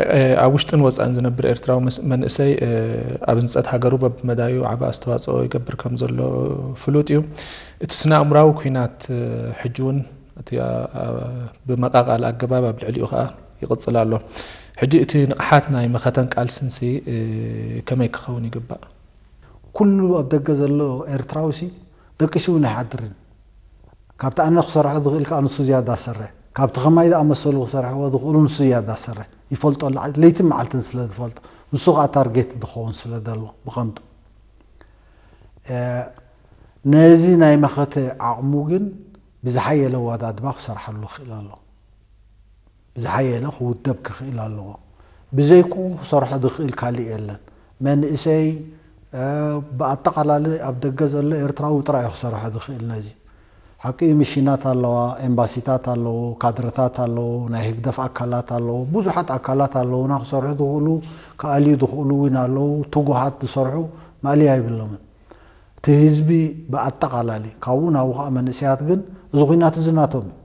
ኣብ ውሽጥን ወፃእን ዝነብር ኤርትራዊ መንእሰይ ኣብ ህንፀት ሃገሩ በብመዳዩ ዓቢ ኣስተዋፅኦ ይገብር ከም ዘሎ ፍሉጥ እዩ። እቲ ስነ ኣእምራዊ ኩናት ሕጂ እውን እቲ ብመቓቓል ኣገባብ ኣብ ልዕሊኡ ከዓ ይቕፅል ኣሎ። ሕጂ እቲ ንቕሓት ናይ መኸተን ቃልስንሲ ከመይ ክኸውን ይግባእ? ኩሉ ኣብ ደገ ዘሎ ኤርትራዊ ሲ ደቂሱ እውን ኣይሓድርን። ካብቲ ኣነ ክሰርሖ ዝኽእል ከዓ ንሱ ዝያዳ ዝሰርሕ፣ ካብቲ ከማይ ዝኣመሰሉ ክሰርሕዎ ዝኽእሉ ንሱ ዝያዳ ዝሰርሕ ይፈልጦ ኣሎ። ለይትን መዓልትን ስለ ዝፈልጦ ንሱ ከዓ ታርጌት ዝኸውን ስለ ዘሎ ብቐንዱ ነዚ ናይ መኸተ ዓቕሙ ግን ብዝሓየለ ኣወዳድባ ክሰርሓሉ ይኽእል ኣሎ። ብዝሓየለ ክውደብ ክኽእል ኣለዎ። ብዘይክኡ ክሰርሖ ዝኽእል ካልእ የለን። መንእሰይ ብኣጠቓላሊ ኣብ ደገ ዘሎ ኤርትራዊ ጥራይ ክሰርሖ ዝኽእል ነዚ። ሓቂ እዩ፣ ምሽናት ኣለዋ፣ ኤምባሲታት ኣለዉ፣ ካድረታት ኣለዉ፣ ናይ ህግደፍ ኣካላት ኣለዉ፣ ብዙሓት ኣካላት ኣለዉና ክሰርሑ ዝኽእሉ፣ ክኣልዩ ዝኽእሉ እውን ኣለዉ። ትጉሃት ዝሰርሑ ማእለያ ይብሎምን። እቲ ህዝቢ ብኣጠቓላሊ ካብኡ ናብኡ ከዓ መንእሰያት ግን እዚ ኹናት እዚ ናቶም እዩ።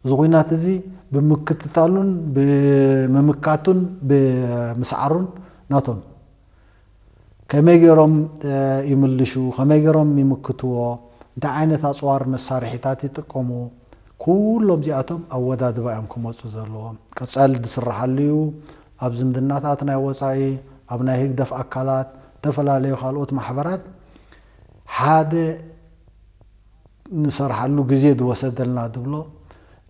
እዚ ኹናት እዚ ብምክትታሉን ብምምካቱን ብምስዓሩን ናቶም እዩ። ከመይ ገይሮም ይምልሹ፣ ከመይ ገይሮም ይምክትዎ፣ እንታይ ዓይነት ኣፅዋር መሳርሒታት ይጥቀሙ፣ ኩሎም እዚኣቶም ኣወዳድባ እዮም ክመፁ ዘለዎም። ቀፃሊ ዝስርሓሉ እዩ። ኣብ ዝምድናታት ናይ ወፃኢ፣ ኣብ ናይ ህግደፍ ኣካላት፣ ዝተፈላለዩ ካልኦት ማሕበራት ሓደ ንሰርሓሉ ግዜ ዝወሰደልና ዝብሎ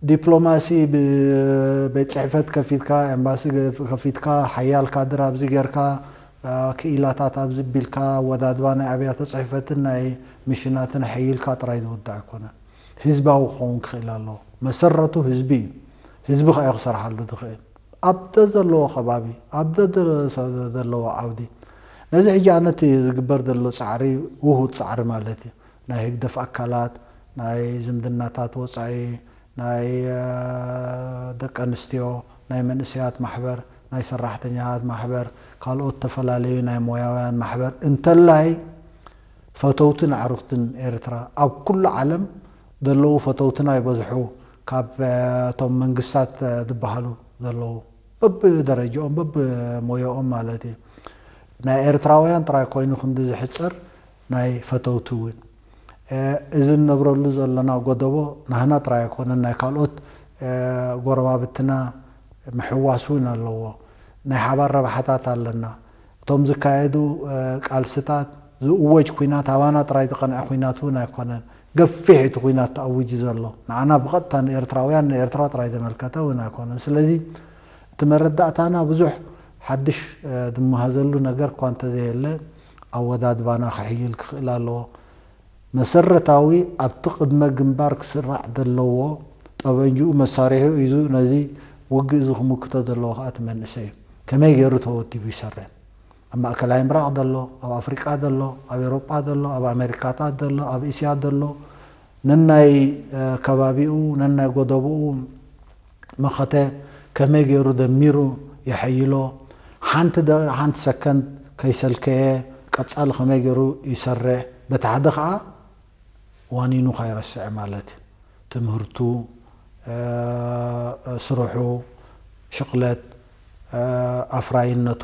ዲፕሎማሲ ብቤት ፅሕፈት ከፊትካ ኤምባሲ ከፊትካ ሓያል ካድር ኣብዚ ጌርካ ክኢላታት ኣብዚ ቢልካ ኣወዳድባ ናይ ኣብያተ ፅሕፈትን ናይ ምሽናትን ሓይልካ ጥራይ ዝውዳእ ኣይኮነን። ህዝባዊ ክኸውን ክኽእል ኣለዎ። መሰረቱ ህዝቢ እዩ። ህዝቢ ከኣ ክሰርሓሉ ዝኽእል ኣብ ዘለዎ ከባቢ ኣብ ዘለዎ ዓውዲ። ነዚ ሕጂ ኣነቲ ዝግበር ዘሎ ፃዕሪ ውሁድ ፃዕሪ ማለት እዩ። ናይ ህግደፍ ኣካላት፣ ናይ ዝምድናታት ወፃኢ፣ ናይ ደቂ ኣንስትዮ፣ ናይ መንእሰያት ማሕበር፣ ናይ ሰራሕተኛታት ማሕበር፣ ካልኦት ዝተፈላለዩ ናይ ሞያውያን ማሕበር እንተላይ ፈተውትን ኣዕሩኽትን ኤርትራ ኣብ ኩሉ ዓለም ዘለዉ ፈተውትና ይበዝሑ። ካብ እቶም መንግስታት ዝበሃሉ ዘለዉ በብደረጃኦም በብሞያኦም ማለት እዩ። ናይ ኤርትራውያን ጥራይ ኮይኑ ክንዲ ዝሕፀር ናይ ፈተውቲ እውን እዚ እንነብረሉ ዘለና ጎደቦ ናህና ጥራይ ኣይኮነን፣ ናይ ካልኦት ጎረባብትና ምሕዋስ እውን ኣለዎ። ናይ ሓባር ረብሓታት ኣለና። እቶም ዝካየዱ ቃልስታት ዝእወጅ ኩናት ኣባና ጥራይ ዝቐንዐ ኩናት እውን ኣይኮነን። ገፊሕ እቲ ኩናት ተኣዊጁ ዘሎ ንዓና ብቐጥታ ንኤርትራውያን ንኤርትራ ጥራይ ዘመልከተ እውን ኣይኮነን። ስለዚ እቲ መረዳእታና ብዙሕ ሓድሽ ዝመሃዘሉ ነገር እኳ እንተዘየለ ኣወዳድባና ክሕይል ክኽእል ኣለዎ። መሰረታዊ ኣብቲ ቅድመ ግንባር ክስራዕ ዘለዎ ጠበንጅኡ መሳርሒኡ ሒዙ ነዚ ውግእ እዚ ክምክቶ ዘለዎ ከዓ እቲ መንእሰይ እዩ። ከመይ ገይሩ ተወዲቡ ይሰርሕ? ኣብ ማእከላይ ምብራቕ ዘሎ፣ ኣብ ኣፍሪቃ ዘሎ፣ ኣብ ኤውሮጳ ዘሎ፣ ኣብ ኣሜሪካታት ዘሎ፣ ኣብ እስያ ዘሎ ነናይ ከባቢኡ ነናይ ጎደብኡ መኸተ ከመይ ገይሩ ደሚሩ የሐይሎ፣ ሓንቲ ደ- ሓንቲ ሰከንድ ከይሰልከየ ቀጻሊ ከመይ ገይሩ ይሰርሕ፣ በቲ ሓደ ከዓ ዋኒኑ ከይረስዐ ማለት እዩ። ትምህርቱ፣ ስርሑ፣ ሽቕለት፣ ኣፍራይነቱ፣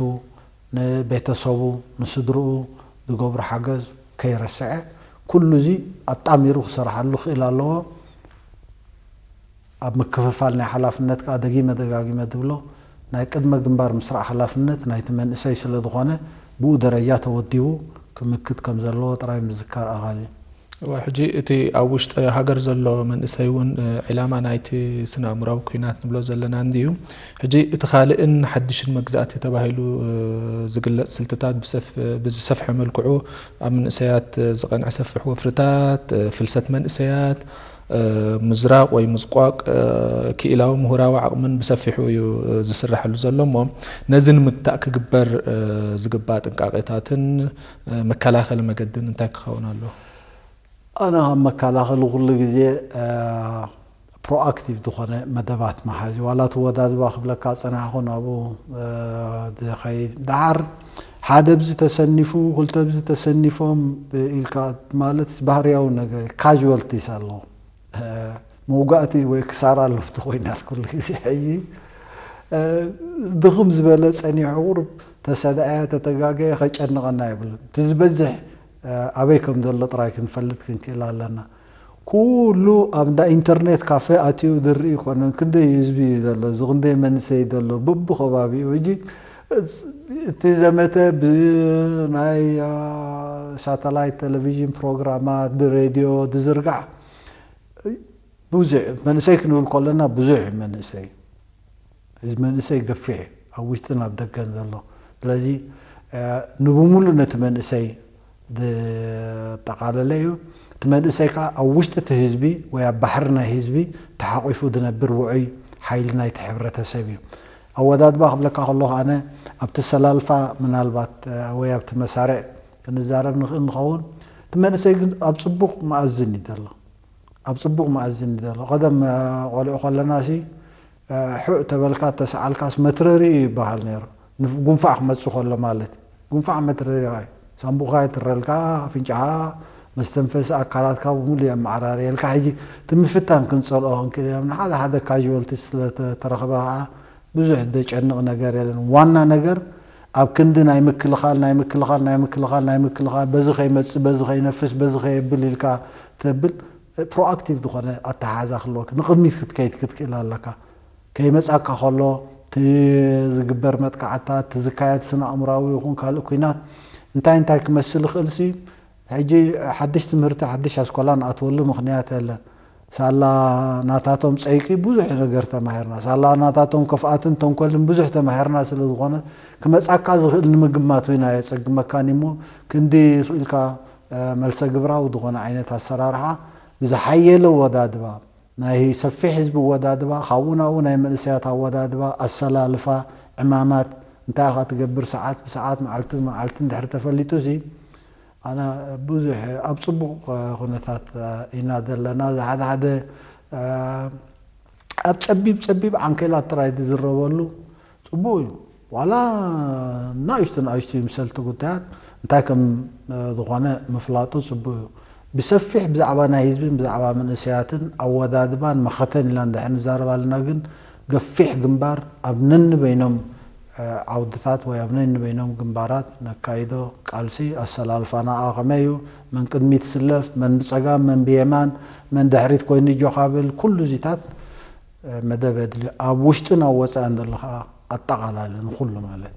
ንቤተሰቡ፣ ንስድርኡ ዝገብሮ ሓገዝ ከይረስዐ ኩሉ እዚ ኣጣሚሩ ክሰርሓሉ ክእል ኣለዎ። ኣብ ምክፍፋል ናይ ሓላፍነት ከዓ ደጊመ ደጋጊመ ዝብሎ ናይ ቅድመ ግንባር ምስራዕ ሓላፍነት ናይቲ መንእሰይ ስለ ዝኾነ ብኡ ደረጃ ተወዲቡ ክምክት ከም ዘለዎ ጥራይ ምዝካር ኣኻሊ። እዋ፣ ሕጂ እቲ ኣብ ውሽጢ ሃገር ዘሎ መንእሰይ እውን ዕላማ ናይቲ ስነ ኣእምራዊ ኩናት ንብሎ ዘለና እንድዩ። ሕጂ እቲ ካልእን ሓድሽን መግዛእቲ ተባሂሉ ዝግለጽ ስልትታት ብዝሰፍሐ መልክዑ ኣብ መንእሰያት ዝቐንዐ ሰፍሕ ወፍርታት፣ ፍልሰት መንእሰያት፣ ምዝራቕ ወይ ምዝቋቕ ክኢላዊ ምሁራዊ ዓቕምን ብሰፊሑ እዩ ዝስራሐሉ ዘሎ እሞ ነዚ ንምግታእ ክግበር ዝግባእ ጥንቃቄታትን መከላኸሊ መገድን እንታይ ክኸውን ኣለዎ? ኣነ ኣብ መከላኸሊ ኩሉ ግዜ ፕሮኣክቲቭ ዝኾነ መደባት መሓዝ እዩ። ዋላ እቲ ወዳድባ ክብለካ ፀናሕኹ ናብኡ ዝኸይድ ደሓር ሓደ ብዚ ተሰኒፉ ክልተ ብዚ ተሰኒፎም ኢልካ ማለት ባህርያዊ ነገር ካዥዋልቲስ ኣለዎ። መውጋእቲ ወይ ክሳራ ኣሎ እቲ ኮይናት ኩሉ ግዜ ሕጂ ድኽም ዝበለ ጸኒሑ ቁሩብ ተሰድዐ ተተጋገየ ከጨንቐና የብሉን። እቲ ዝበዝሕ ኣበይ ከም ዘሎ ጥራይ ክንፈልጥ ክንክእል ኣለና። ኩሉ ኣብ እንዳ ኢንተርኔት ካፌ ኣትዩ ዝርኢ ይኮነን። ክንደይ ህዝቢ እዩ ዘሎ፣ እዚ ክንደይ መንእሰይ ዘሎ በብኸባቢኡ። ሕጂ እቲ ዘመተ ብናይ ሳተላይት ቴሌቪዥን ፕሮግራማት ብሬድዮ ዝዝርጋሕ ብዙሕ መንእሰይ ክንብል ከለና ብዙሕ መንእሰይ እዚ መንእሰይ ገፊሕ ኣብ ውሽጥን ኣብ ደገን ዘሎ። ስለዚ ንብሙሉ ነቲ መንእሰይ ዘጠቓለለ እዩ። እቲ መንእሰይ ከዓ ኣብ ውሽጢ እቲ ህዝቢ ወይ ኣብ ባሕሪ ናይ ህዝቢ ተሓቂፉ ዝነብር ውዑይ ሓይሊ ናይቲ ሕብረተሰብ እዩ። ኣወዳድባ ክብለካ ከለኹ ኣነ ኣብቲ ሰላልፋ ምናልባት ወይ ኣብቲ መሳርዕ ክንዛረብ ንኽእል ንኸውን። እቲ መንእሰይ ግን ኣብ ፅቡቕ መኣዝን እዩ ዘሎ። ኣብ ፅቡቕ መኣዝን እዩ ዘሎ። ቀደም ቆልዑ ከለና ሲ ሑዕ ተበልካ ተሰዓልካስ መትረሪ እዩ ይበሃል ነይሩ። ጉንፋዕ ክመፅእ ከሎ ማለት እዩ። ጉንፋዕ መትረሪ እዩ። ሳንቡኻ ይትረልካ፣ ኣፍንጫኻ፣ መስተንፈሲ ኣካላትካ ብምሉ የመዓራርየልካ። ሕጂ እቲ ምፍታን ክንፀልኦ ክንክእል ኢና። ንሓደ ሓደ ካዥዋልቲ ስለተረኽበ ከዓ ብዙሕ ዘጨንቕ ነገር የለን። ዋና ነገር ኣብ ክንዲ ናይ ምክልኻል ናይ ምክልኻል ናይ ምክልኻል ናይ ምክልኻል በዚ ከይመፅእ በዚ ከይነፍስ በዚ ከየብል ኢልካ ተብል ፕሮኣክቲቭ ዝኾነ ኣተሓሕዛ ክህልወካ ንቕድሚት ክትከይድ ክትክእል ኣለካ። ከይመፃካ ከሎ እቲ ዝግበር መጥቃዕትታት እቲ ዝካየድ ስነ ኣእምራዊ ይኹን ካልእ ኩናት እንታይ እንታይ ክመስል ይኽእል ሲ ሕጂ ሓድሽ ትምህርቲ ሓድሽ ኣስኮላ ንኣትወሉ ምኽንያት የለን። ሳላ ናታቶም ፀይቂ ብዙሕ ነገር ተማሂርና። ሳላ ናታቶም ክፍኣትን ተንኮልን ብዙሕ ተማሂርና ስለ ዝኾነ ክመፃካ ዝኽእል ንምግማት እውን ኣየፀግመካን እሞ ክንዲ ኢልካ መልሰ ግብራዊ ዝኾነ ዓይነት ኣሰራርሓ ብዝሓየለ ወዳድባ ናይ ሰፊሕ ህዝቢ ወዳድባ ካብኡ ናብኡ ናይ መንእሰያት ኣወዳድባ ኣሰላልፋ ዕማማት እንታይ ኢኻ ትገብር ሰዓት ብሰዓት መዓልቲ ብመዓልቲ እንድሕር ተፈሊጡ ሲ ኣነ ብዙሕ ኣብ ፅቡቕ ኩነታት ኢና ዘለና። እዚ ሓደ ሓደ ኣብ ፀቢብ ፀቢብ ዓንኬላት ጥራይ ዝዝረበሉ ፅቡቕ እዩ። ዋላ ናእሽቱ ናእሽቱ ይምሰልቲ ጉዳያት እንታይ ከም ዝኾነ ምፍላጡ ፅቡቕ እዩ። ብሰፊሕ ብዛዕባ ናይ ህዝብን ብዛዕባ መንእሰያትን ኣወዳድባን መኸተን ኢልና እንድሕር ንዛረብ ኣለና ግን ገፊሕ ግንባር ኣብ ነንበይኖም ዓውድታት ወይ ኣብ ነንበይኖም ግንባራት ነካይዶ ቃልሲ ኣሰላልፋና ከመይ እዩ? መን ቅድሚት ይስለፍ፣ መን ብጸጋም፣ መን ብየማን፣ መን ድሕሪት ኮይኑ ይጆኻብል፣ ኩሉ እዚታት መደብ የድልዮ። ኣብ ውሽጥን ኣብ ወጻእን ዘሎ ከዓ ኣጠቓላሊ ንኹሉ ማለት